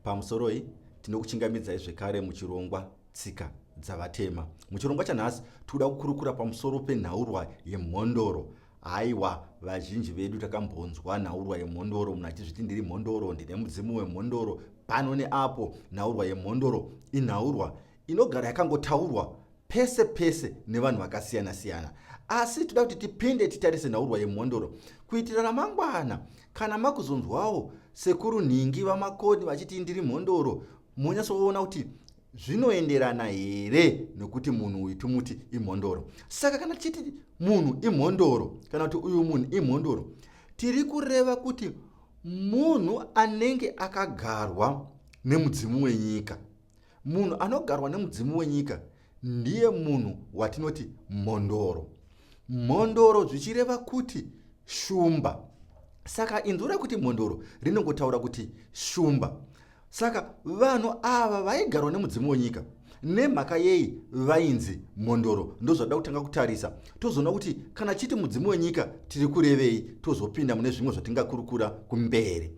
Pamusoroi, tinokuchingamidzai zvekare muchirongwa Tsika Dzavatema. Muchirongwa chanhasi tikuda kukurukura pamusoro penhaurwa yemhondoro. Haiwa, vazhinji vedu takambonzwa nhaurwa yemhondoro, munhu achizviti ndiri mhondoro, ndine mudzimu wemhondoro, pano neapo. Nhaurwa yemhondoro inhaurwa inogara yakangotaurwa pese pese nevanhu vakasiyana siyana, asi toda kuti tipinde titarise nhaurwa yemhondoro kuitira ramangwana kana makuzonzwawo sekuru nhingi vamakoni vachiti ndiri mhondoro, monyatsoona kuti zvinoenderana here nekuti munhu uyu tumuti imhondoro. Saka kana tichiti munhu imhondoro kana kuti uyu munhu imhondoro, tiri kureva kuti munhu anenge akagarwa nemudzimu wenyika. Munhu anogarwa nemudzimu wenyika ndiye munhu watinoti mhondoro. Mhondoro zvichireva kuti shumba. Saka inzwi rekuti mhondoro rinongotaura kuti shumba. Saka vanhu ava vaigarwa nemudzimu wenyika nemhaka yei vainzi mhondoro? Ndozvada kutanga kutarisa, tozoona kuti kana chiti mudzimu wenyika tiri kurevei, tozopinda mune zvimwe zvatingakurukura kumberi.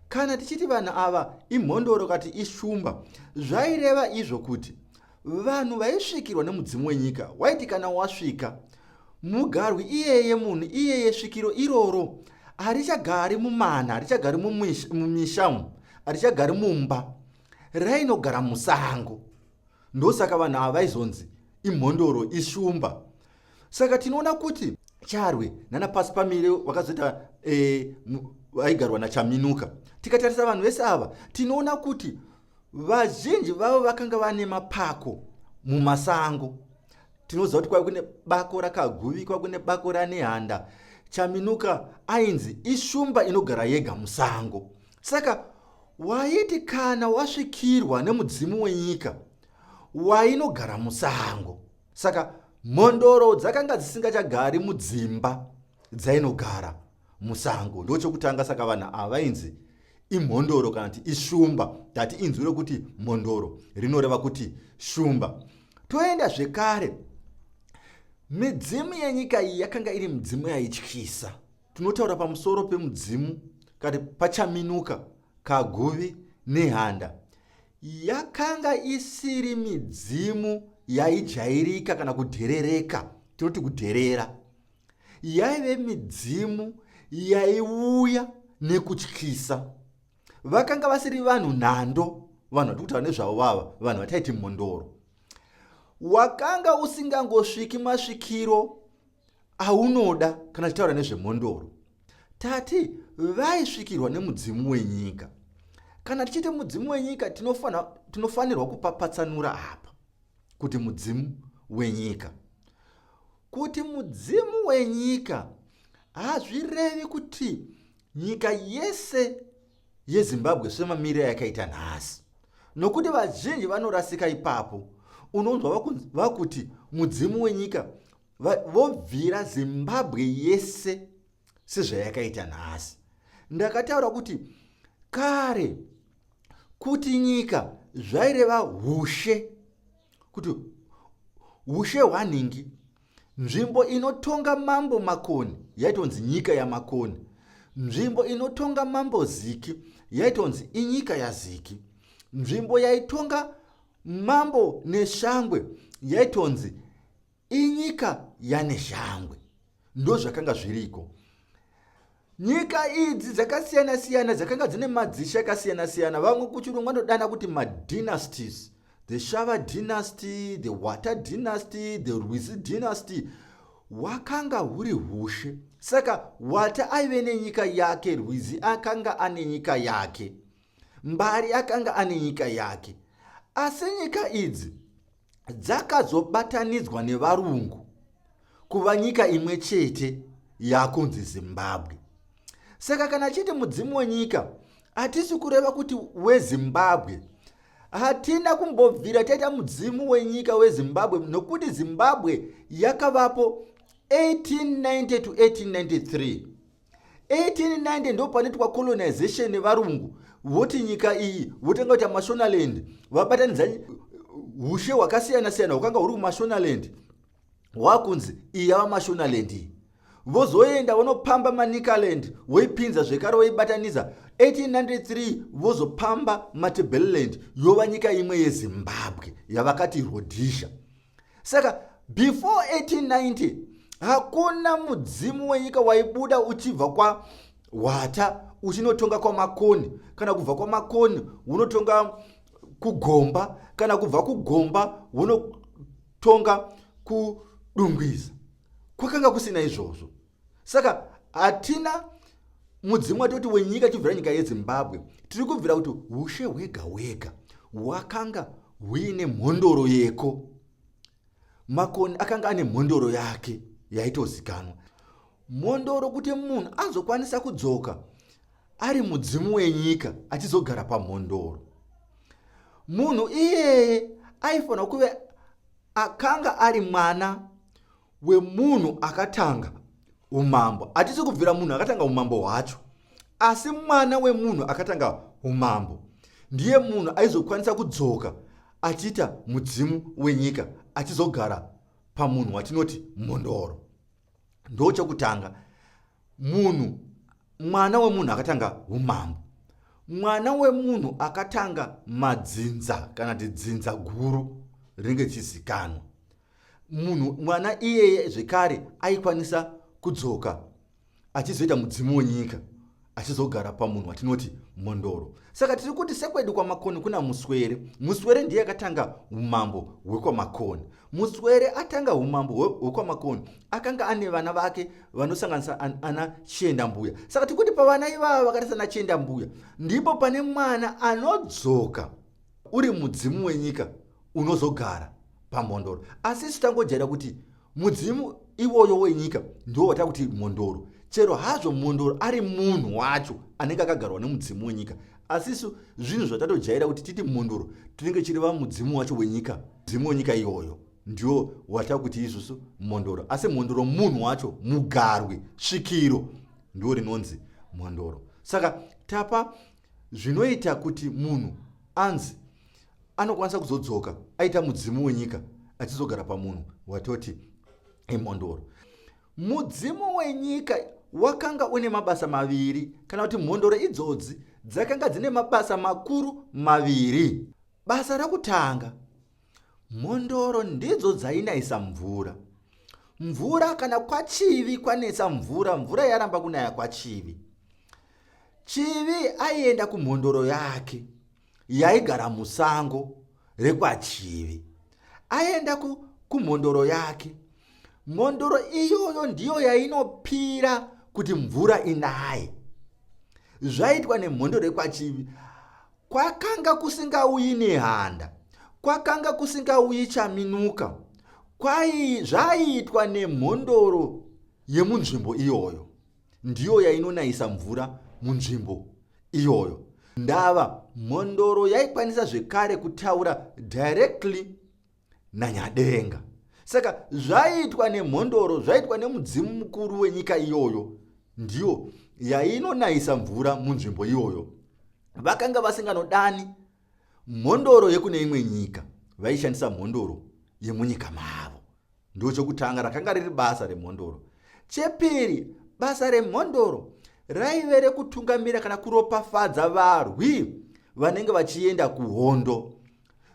Kana tichiti vanhu ava imhondoro kati ishumba, zvaireva izvo kuti vanhu vaisvikirwa nemudzimu wenyika waiti kana wasvika mugarwi iyeye, munhu iyeye, svikiro iroro harichagari mumana, harichagari mumisha umu, harichagari mumba, rainogara musango. Ndosaka vanhu ava vaizonzi imhondoro, ishumba. Saka tinoona kuti Charwe nana pasi pamire vakazoita vaigarwa naChaminuka. Tikatarisa vanhu vese ava, tinoona kuti vazhinji vavo vakanga vane mapako mumasango. Tinoziva kuti kwaive kune bako raKaguvi, kwaive kune bako raNehanda. Chaminuka ainzi ishumba inogara yega musango. Saka waiti kana wasvikirwa nemudzimu wenyika wainogara musango. Saka mhondoro dzakanga dzisingachagari mudzimba, dzainogara musango. Ndochokutanga. Saka vanhu ava vainzi imhondoro kana kuti ishumba. Tati inzwi rekuti mhondoro rinoreva kuti shumba. Toenda zvekare, midzimu yenyika iyi yakanga iri midzimu yaityisa. Tinotaura pamusoro pemudzimu kati paChaminuka, Kaguvi, Nehanda. Yakanga isiri midzimu yaijairika kana kudherereka, tinoti kudherera. Yaive midzimu yaiuya nekutyisa. Vakanga vasiri vanhu nhando, vanhu vatiri kutaura nezvavo vava vanhu vataiti mhondoro. Wakanga usingangosviki masvikiro aunoda kana tichitaura nezvemhondoro. Tati vaisvikirwa nemudzimu wenyika. Kana tichiti mudzimu wenyika, tinofanirwa kupapatsanura apa kuti mudzimu wenyika, kuti mudzimu wenyika hazvirevi kuti nyika yese yeZimbabwe semamiriro yakaita nhasi, nokuti vazhinji vanorasika ipapo. Unonzwa vakuti mudzimu wenyika, vobvira Zimbabwe yese sezvayakaita nhasi. Ndakataura kuti kare kuti nyika zvaireva ushe, kuti ushe hwanhingi, nzvimbo inotonga mambo Makoni yaitonzi nyika yaMakoni, nzvimbo inotonga mambo Ziki yaitonzi inyika yaZiki, nzvimbo yaitonga mambo Neshangwe yaitonzi inyika yaNeshangwe. Ndozvakanga zviriko. Nyika idzi dzakasiyana siyana dzakanga dzine madzishe akasiyana siyana, vamwe kuchirungu vanodana kuti madynasties, the Shava dynasty, the Wata dynasty, the Rwizi dynasty. Wakanga huri hushe. Saka Wata aive nenyika yake, Rwizi akanga ane nyika yake, Mbari akanga ane nyika yake, asi nyika idzi dzakazobatanidzwa nevarungu kuva nyika imwe chete yakunzi Zimbabwe. Saka kana chiti mudzimu wenyika, hatisi kureva kuti weZimbabwe. Hatina kumbobvira taita mudzimu wenyika weZimbabwe, nokuti Zimbabwe yakavapo 1890 to 1893. 1890 ndo panoitwa colonization nevarungu, voti nyika iyi votanga kuita Mashonaland, vabatanidza ushe hwakasiyana siyana hwakanga huri kuMashonaland, hwakunzi iyi yava Mashonaland iyi. Vozoenda vonopamba Manicaland, voipinza zvekare voibatanidza. 1893 vozopamba Matebeleland, yova nyika imwe yeZimbabwe yavakati Rhodesia. Saka before 1890 hakuna mudzimu wenyika waibuda uchibva kwaHwata uchinotonga kwaMakoni, kana kubva kwaMakoni unotonga kuGomba, kana kubva kuGomba unotonga kuDungwiza. Kwakanga kusina izvozvo. Saka hatina mudzimu watoti wenyika chibvira nyika yeZimbabwe. Tiri kubvira kuti ushe hwega hwega hwakanga huine mhondoro yeko. Makoni akanga ane mhondoro yake yaitozikanwa. Mhondoro, kuti munhu azokwanisa kudzoka ari mudzimu wenyika achizogara pamhondoro, munhu iyeye aifanira kuve akanga ari mwana wemunhu akatanga umambo. Hatisi kubvira munhu akatanga umambo hwacho, asi mwana wemunhu akatanga umambo ndiye munhu aizokwanisa kudzoka achiita mudzimu wenyika, achizogara pamunhu watinoti mhondoro. Ndo chokutanga, munhu mwana wemunhu akatanga umambo, mwana wemunhu akatanga madzinza kana kuti dzinza guru rinenge richizikanwa. Munhu mwana iyeye zvekare aikwanisa kudzoka achizoita mudzimu wenyika, achizogara pamunhu watinoti mhondoro. Saka tiri kuti sekwedu kwaMakoni kuna Muswere. Muswere ndiye akatanga umambo hwekwaMakoni. Muswere atanga umambo hwekwaMakoni akanga ane vana vake vanosanganisa ana Chiendambuya. Saka tiri kuti pavana ivava vakaita sana Chiendambuya ndipo pane mwana anodzoka uri mudzimu wenyika unozogara pamhondoro. Asi isu tangojaira kuti mudzimu iwoyo wenyika ndiwo wata kuti mhondoro, chero hazvo mhondoro ari munhu wacho anenge akagarwa nemudzimu wenyika. Asi isu zvinhu zvatatojaira kuti titi mhondoro tinenge chireva mudzimu wacho wenyika. Mudzimu wenyika iyoyo ndiwo wata kuti isusu mhondoro, asi mhondoro munhu wacho, mugarwi, svikiro ndiwo rinonzi mhondoro. Saka tapa zvinoita kuti munhu anzi anokwanisa kuzodzoka aita mudzimu wenyika achizogara pamunhu watoti imhondoro. Mudzimu wenyika wakanga une mabasa maviri, kana kuti mhondoro idzodzi dzakanga dzine mabasa makuru maviri. Basa rekutanga, mhondoro ndidzo dzainayisa mvura. Mvura kana kwaChivi kwanetsa mvura, mvura yaramba kunaya kwaChivi, Chivi aienda kumhondoro yake yaigara musango rekwaChivi. Aienda kumhondoro yake. Mhondoro iyoyo ndiyo yainopira kuti mvura inaye. Zvaitwa nemhondoro yekwaChivi, kwakanga kusingauyi Nehanda, kwakanga kusingauyi Chaminuka, zvaiitwa nemhondoro yemunzvimbo iyoyo. Ndiyo yainonayisa mvura munzvimbo iyoyo. Ndava mhondoro yaikwanisa zvekare kutaura directly naNyadenga. Saka zvaiitwa nemhondoro, zvaitwa nemudzimu mukuru wenyika iyoyo, ndiyo yainonayisa mvura munzvimbo iyoyo. Vakanga vasinganodani mhondoro yekune imwe nyika, vaishandisa mhondoro yemunyika mavo. Ndochokutanga rakanga riri basa remhondoro. Chepiri, basa remhondoro raive rekutungamira kana kuropafadza varwi vanenge vachienda kuhondo.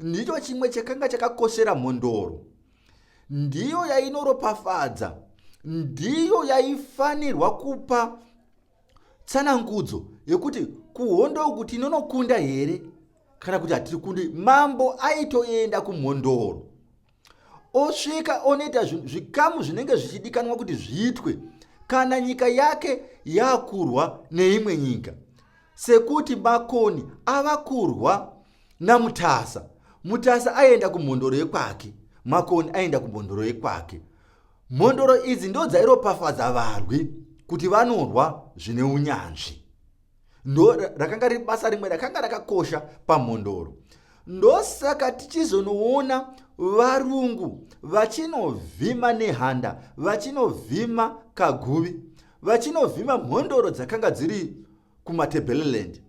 Ndicho chimwe chakanga chakakoshera mhondoro. Ndiyo yainoropafadza, ndiyo yaifanirwa kupa tsanangudzo yekuti kuhondo uku tinonokunda here kana kuti hatikundi. Mambo aitoenda kumhondoro, osvika onoita zvikamu zvinenge zvichidikanwa kuti zviitwe kana nyika yake yakurwa neimwe nyika, sekuti Makoni ava kurwa naMutasa. Mutasa aienda kumhondoro yekwake, Makoni aienda kumhondoro yekwake. Mhondoro idzi ndo dzairopafadza varwi kuti vanorwa zvine unyanzvi. Ndo rakanga riri basa rimwe rakanga rakakosha pamhondoro. Ndosaka tichizonoona varungu vachinovhima Nehanda, vachinovhima Kaguvi, vachinovhima mhondoro dzakanga dziri kuMatebeleland,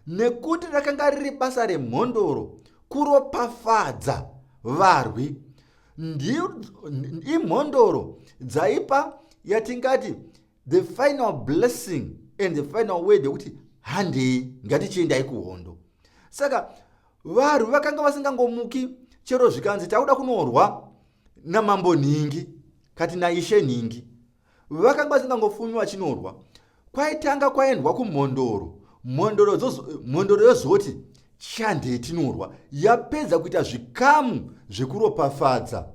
nekuti rakanga riri basa remhondoro kuropafadza varwi. Imhondoro dzaipa yatingati the final blessing and the final word yekuti handei, ngatichiendai kuhondo. Saka varwi vakanga vasingangomuki chero zvikanzi takuda kunorwa namambo nhingi kati naishe nhingi. Vakanga vasingangofumi vachinorwa. Kwaitanga kwaendwa kumhondoro, mhondoro yozoti chandei tinorwa, yapedza kuita zvikamu zvekuropafadza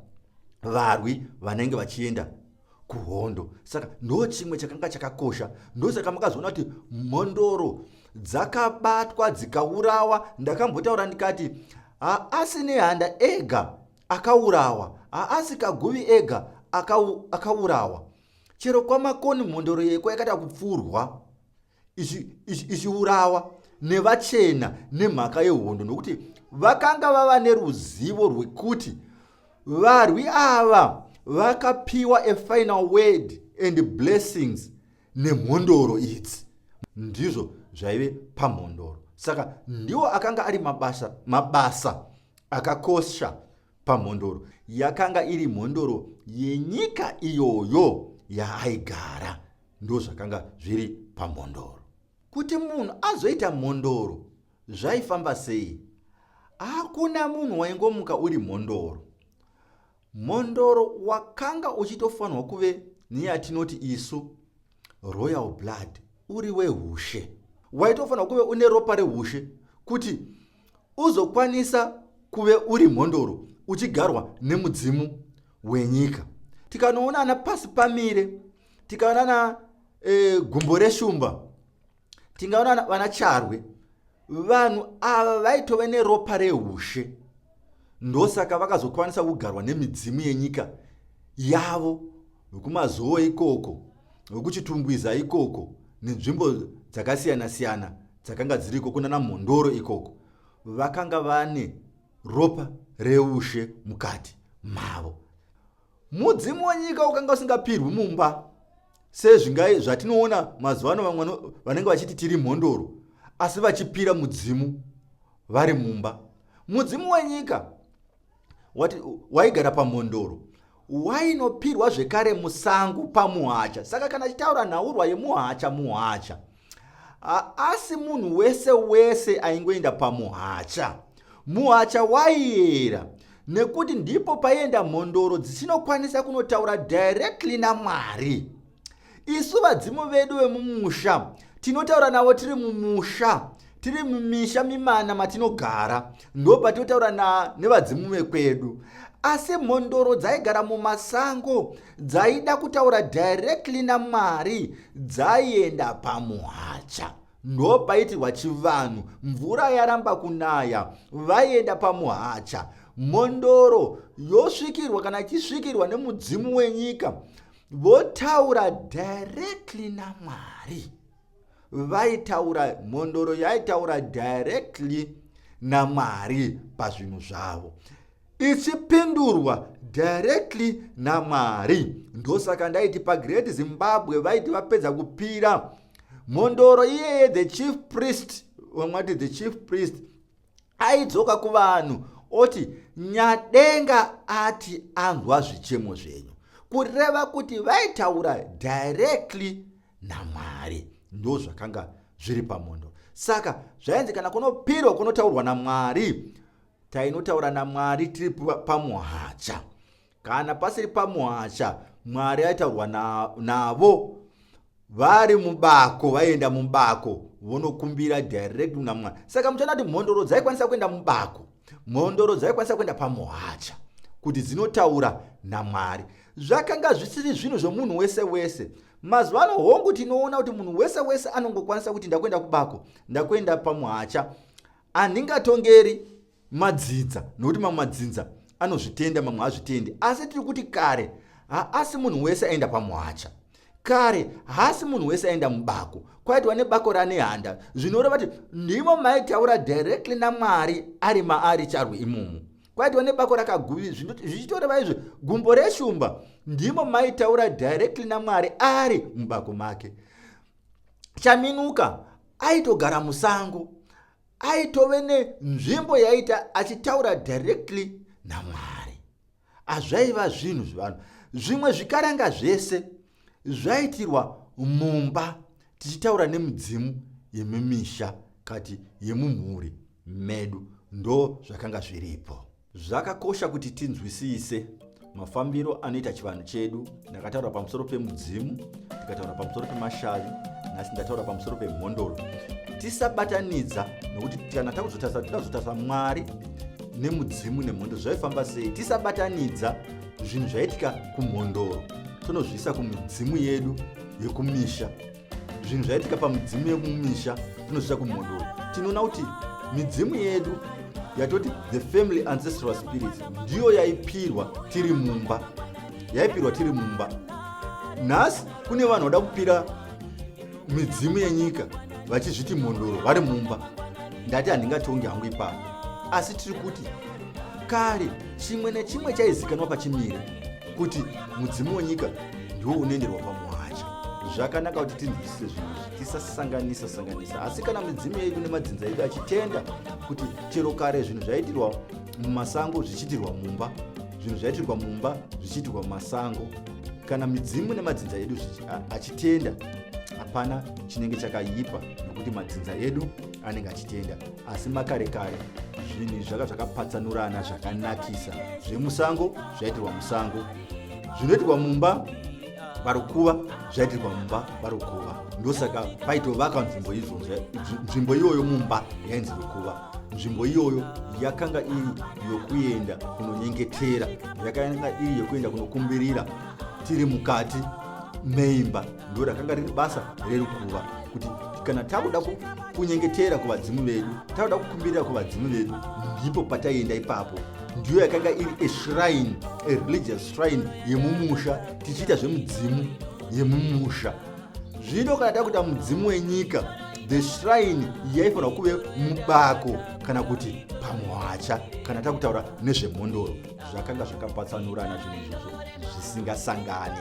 varwi vanenge vachienda kuhondo. Saka ndo chimwe chakanga chakakosha. Ndosaka makazoona kuti mhondoro dzakabatwa dzikaurawa. Ndakambotaura ndikati haasi Nehanda ega akaurawa, haasi Kaguvi ega akaurawa. Chero kwaMakoni mhondoro yeko yakaita kupfurwa ichiurawa nevachena nemhaka yehondo, nokuti vakanga vava neruzivo rwekuti varwi ava vakapiwa a final word and blessings nemhondoro idzi. Ndizvo zvaive pamhondoro. Saka ndiwo akanga ari mabasa akakosha pamhondoro. Yakanga iri mhondoro yenyika iyoyo yaaigara. Ndo zvakanga zviri pamhondoro. Kuti munhu azoita mhondoro zvaifamba sei? Hakuna munhu waingomuka uri mhondoro. Mhondoro wakanga uchitofanirwa kuve neyatinoti isu royal blood, uri wehushe. Waitofanirwa kuve une ropa rehushe kuti uzokwanisa kuve uri mhondoro uchigarwa nemudzimu wenyika. Tikanoona ana pasi pamire, tikaona ana gumbo reshumba, tingaona vana Charwe. Vanhu ava vaitove neropa rehushe, ndosaka vakazokwanisa kugarwa nemidzimu yenyika yavo, vekumazowo ikoko, vekuChitungwiza ikoko, nenzvimbo dzakasiyana-siyana dzakanga dziriko kunana Mhondoro ikoko. Vakanga vane ropa reushe mukati mavo. Mudzimu wenyika wakanga usingapirwi mumba sezvingai zvatinoona mazuva ano vamwe vanenge vachiti tiri mhondoro asi vachipira mudzimu vari mumba. Mudzimu wenyika waigara pamhondoro wainopirwa zvekare musango pamuhacha. Saka kana achitaura nhaurwa yemuhacha, muhacha asi munhu wese wese aingoenda pamuhacha. Muhacha waiyera nekuti ndipo paienda mhondoro dzichinokwanisa kunotaura directly naMwari. Isu vadzimu vedu vemumusha tinotaura navo tiri mumusha, tiri mumisha mimana matinogara, ndo patinotaura nevadzimu vekwedu. Asi mhondoro dzaigara mumasango dzaida kutaura directly naMwari dzaienda pamuhacha. Ndo paitirwa chivanhu. Mvura yaramba kunaya, vaienda pamuhacha. Mhondoro yosvikirwa, kana ichisvikirwa nemudzimu wenyika, votaura directly naMwari. Vaitaura, mhondoro yaitaura directly naMwari pazvinhu zvavo, ichipindurwa directly naMwari. Ndosaka ndaiti paGreat Zimbabwe vaiti vapedza kupira mhondoro iyeye, the chief priest, vamwe the chief priest aidzoka kuvanhu oti, "Nyadenga ati anzwa zvichemo zvenyu." Kureva kuti vaitaura directly naMwari. Ndo zvakanga zviri pamhondoro. Saka zvainzi kana kunopirwa, kunotaurwa naMwari, tainotaura naMwari tiri pamuhacha. Kana pasiri pamuhacha, Mwari aitaurwa navo vari mubako. Vaienda mubako vonokumbira direct kuna Mwari. Saka muchaona kuti mhondoro dzaikwanisa kuenda mubako, mhondoro dzaikwanisa kuenda pamuhacha kuti dzinotaura naMwari. Zvakanga zvisiri zvinhu zvomunhu wese wese. Mazuva ano, hongu, tinoona kuti munhu wese wese anongokwanisa kuti ndakuenda kubako, ndakuenda pamuhacha. Handingatongeri madzidza, nokuti mamwe madzinza anozvitenda, mamwe haazvitendi. Asi tiri kuti kare haasi munhu wese aenda pamuhacha. Kare haasi munhu wese aenda mubako. Kwaitwa nebako raNehanda, zvinoreva kuti ndimo maitaura directly naMwari ari maari Charwe imomo. Kwaitwa nebako rakaGuvi, zvichitoreva izvo gumbo reshumba, ndimo maitaura directly naMwari ari mubako make. Chaminuka aitogara musango, aitove nenzvimbo yaita achitaura directly naMwari. Hazvaiva zvinhu zvevanhu. Zvimwe zvikaranga zvese. Zvaitirwa mumba tichitaura nemidzimu yemimisha kati yemumhuri medu ndo zvakanga zviripo. Zvakakosha kuti tinzwisise mafambiro anoita chivanhu chedu. Ndakataura pamusoro pemudzimu, ndikataura pamusoro pemashavi, nhasi ndataura pamusoro pemhondoro. Tisabatanidza nokuti kana takuzotarisa tikazotarisa Mwari nemudzimu nemhondoro zvaifamba sei. Tisabatanidza zvinhu zvaitika kumhondoro tonozviisa kumidzimu yedu yekumisha. Zvinhu zvaitika pamidzimu yemumisha tinozviisa kumhondoro. Tinoona kuti midzimu yedu yatoti the family ancestral spirits ndiyo yaipirwa tiri mumba, yaipirwa tiri mumba. Nhasi kune vanhu vada kupira midzimu yenyika vachizviti mhondoro vari mumba. Ndati handingatongi hangu ipapo, asi tiri kuti kare chimwe nechimwe chaizikanwa pachimire kuti mudzimu wenyika ndiwo unoenderwa pamuhacha. Zvakanaka kuti tinzwisise zvinhu izvi, tisasanganisa sanganisa. Asi kana midzimu yedu nemadzinza edu achitenda kuti chero kare zvinhu zvaitirwa mumasango zvichiitirwa mumba, zvinhu zvaitirwa mumba zvichiitirwa mumasango, kana midzimu nemadzinza edu achitenda, hapana chinenge chakaipa nokuti madzinza edu anenge achitenda. Asi makare kare zvinhu izvi zvaka zvakapatsanurana zvakanakisa. Zvemusango zvaitirwa musango, zvinoitirwa mumba varukuva zvaitirwa mumba varukuva. Ndosaka paitovaka nzvimbo izvozvo, nzvimbo iyoyo mumba yainzi rukuva. Nzvimbo iyoyo yakanga iri yokuenda kunonyengetera, yakanga iri yokuenda kunokumbirira tiri mukati meimba. Ndo rakanga riri basa rerukuva, kuti kana takuda kunyengetera kuvadzimu vedu, takuda kukumbirira kuvadzimu vedu, ndipo pataienda ipapo. Ndiyo yakanga iri a shrine, a religious shrine yemumusha, tichiita zvemidzimu yemumusha. Zvino kana takuita mudzimu wenyika, the shrine yaifanira kuve mubako kana kuti pamuhacha. Kana takutaura nezvemhondoro, zvakanga zvakapatsanurana zvinhu izvozvo zvisingasangani.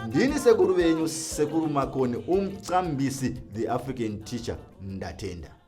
Ndini sekuru venyu, Sekuru Makoni, umcambisi, the African teacher. Ndatenda.